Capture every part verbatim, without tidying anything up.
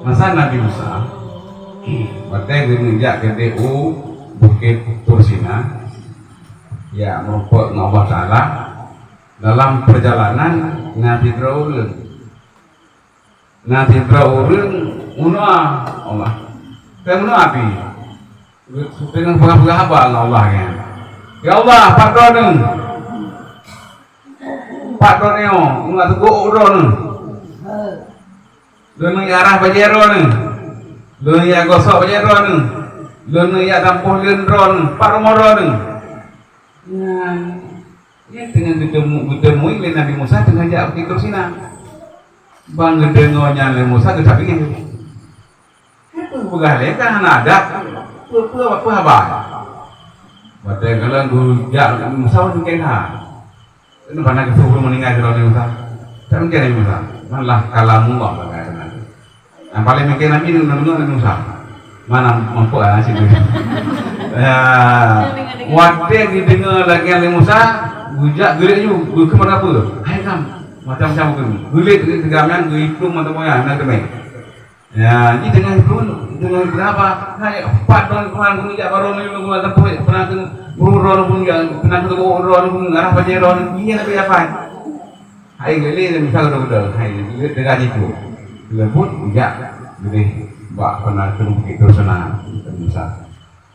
Masa Nabi Musa, watèe geuneuk jak keudéh u Bukét Tursina, ya, meurumpok ngon Allah Taala, dalam perjalanan na sidroe ureueng. Na sidroe ureueng meunoe Allah. Ka meunoe Nabi. Teungoh peugah-peugah haba ngon Allah nyan. "Ya Allah, pat droeneuh? Pat droeneuh? Nyoe teugok droeneuh. Lôn neuk jak rhah bajèe droeneuh. Lôn neuk jak gosok bajèe droeneuh. Lôn neuk jak tampôh leuen droeneuh. Pat rumoh droeneuh?" Nyan, nyan teungoh geuteumu-, geuteumui lé Nabi Musa teungoh jak Bukét Tursina. Ban geudeungoe nyan lé Musa, geutabingong. Peue peugah lé, kan hana adab. Peue, peue, peue haba? Watèe kalon geujak Musa, mungken ha. Keuneuk hana geuseuruh meuninggai sidroe Nabi Musa. Tak mungken Nabi Musa. Malah kalamullah lagèe meunan. Nyang paleng mungken Nabi, deungoe Nabi Musa. Mana mampu lah nasib dia. Ya. Watèe geudeungoe lagèe Nabi Musa, geujak geulék ju, geukheun apa? Hai gam, macam-macam geukheun. Geulék, geulék, geulék, geuiklung macam mana, na teumé. Ya, jih teungoh iklung, teungoh iklung apa? Hai, pat droeneuh Tuhan, keuneuk jak baroe nyoe, keuneuk teupeu, peunan keuneuk buru droeneuh, keuneuk jak, peunan keuneuk buru droeneuh, keuneuk ngarah bajèe droeneuh, nyan tapi apa? Hai, lé, lé, misal droe-droe, hai, lé, lé, teuga jitu. Leubuet, jak, jadi, bak peunan keuneuk Bukét Tursina, misal.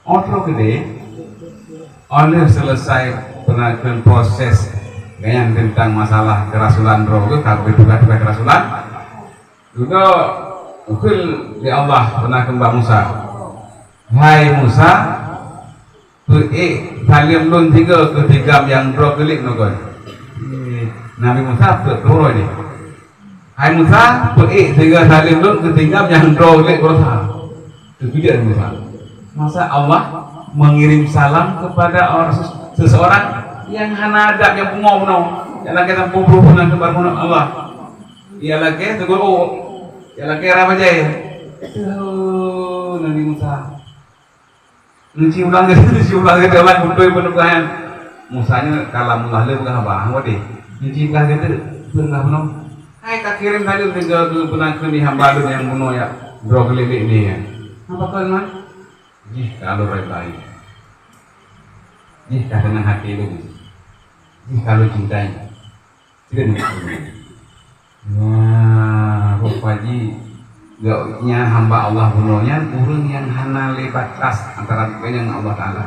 Óh troh keudéh, óh lheueh seuleusai peunan keuneuk proses nyan teuntang masalah keurasulan droe geuh, ka geutugaih-tugaih keurasulan, Dudoe, geukheun lé Allah peunan kheun bak Musa, "Hai Musa, peuék saleuem lôn sigoe keu si gam nyang droe geulék nyoe kon." Nabi Musa peuet uroe jih. "Hai Musa, peuék sigoe saleuem lôn keu si gam nyang droe geulék beurasa." Teukeujot Musa. Masa Allah mengirim salam kepada orang ses-, seseorang yang hana adab, nyang pungo bunoe. Nyang lagèe tampôh peurumoh nan teubar Allah. Nyang lagèe teugolok. Nyang lagèe rhah bajèe. Aduh, Nabi Musa. Neuci ulang geuh, neuci ulang geuh, ulang beutôi peuneugahan. Musa nyoe kalamullah lé peugah haba, hana deh. Neuci peugah geuh, peugah bunoe. Hai ka kirém saleuem sigoe keu peunan kheun di hamba lôn nyang bunoe jak droe geulék-lék nyan. Haba kon man? Jih ka lôn ridai. Jih ka seunang até lôn. Jih ka lôn cintai. Kheun. Nah, rupa jih gobnyan hamba Allah bunoe nyan ureueng nyang hana lé batas antara gobnyan ngon Allah Taala.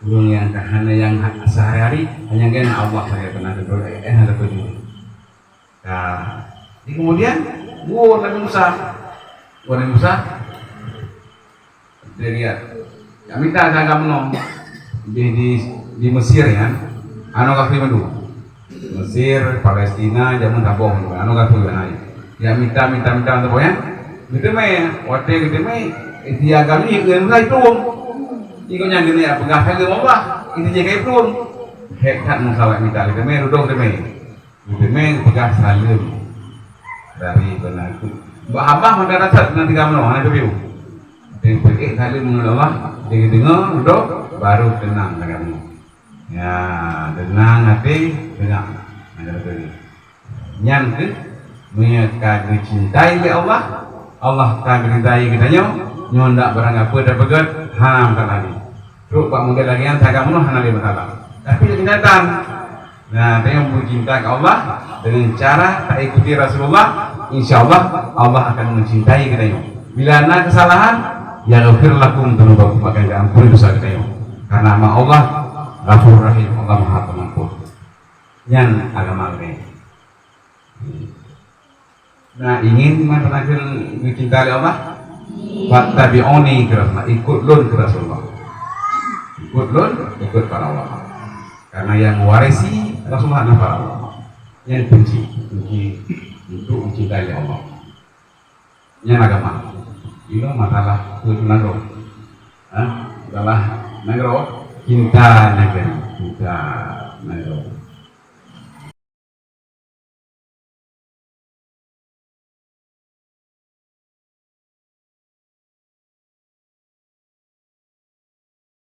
Ureueng nyang ka hana nyang ha-, sehari-hari hanya ngon Allah saja pernah berdoa, eh, hana berdoa. Nah, jadi kemudian, woe Nabi Musa. Woe Nabi Musa. Dia lihat. Jak mita saga meunoe. Di, di, di Mesir nyan, hana kafé mandum. Mesir, Palestina, jameun saboh mandum. Hana kafé mandum. Jak mita, mita, mita saboh nyan. Geuteumé, watèe geuteumé, di agam nyan, geuteumé plueng. Di gobnyan geuneuk peugah saleuem Allah, di jih ka plueng. Hék that Musa bak mita, geuteumé, dudoe geuteumé. Geuteumé geupeugah saleuem dari peunan kheun. Bak haba meunan that na tinggai meunoe, hana teubieu. Tapi peuék saleuem ngon Allah, deungoe-deungoe, dudoe, baru teunang lam agam nyoe. Ya, teunang até, teunang. Nyan keuh, meunyoe ka geucintai lé Allah, Allah ka geuridai geutanyoe, nyoe ndak barang gapeue tapeugét, ha, meukalah jih. Trok bak model lagèe nyan, taga meunoe hana lé masalah. Tapi lagèe nyan tan. Nah, tanyoe beucinta keu Allah deungon cara taikuti Rasulullah, insya Allah, Allah akan mencintai geutanyoe. Bila na keusalahan, "Yaghfir lakum dzunubakum," akan geuampuni desya geutanyoe. Karena ma Allah Ghafur Rahim, Allah Maha Pengampun. Nyan agama geutanyoe. Nah, ingin mantong akhé geucinta lé Allah? "Fattabi'uni," kheun Rasulullah. "Ikut lôn," kheun Rasulullah. "Ikut lôn, ikut para ulama." Karena yang mewarisi Rasulullah adalah para ulama. Nyan kunci, kunci untuk mencintai Allah. Nyan agama. Inoe masalah keu nanggroe. Ha? Masalah nanggroe, cinta negeri, cinta nanggroe.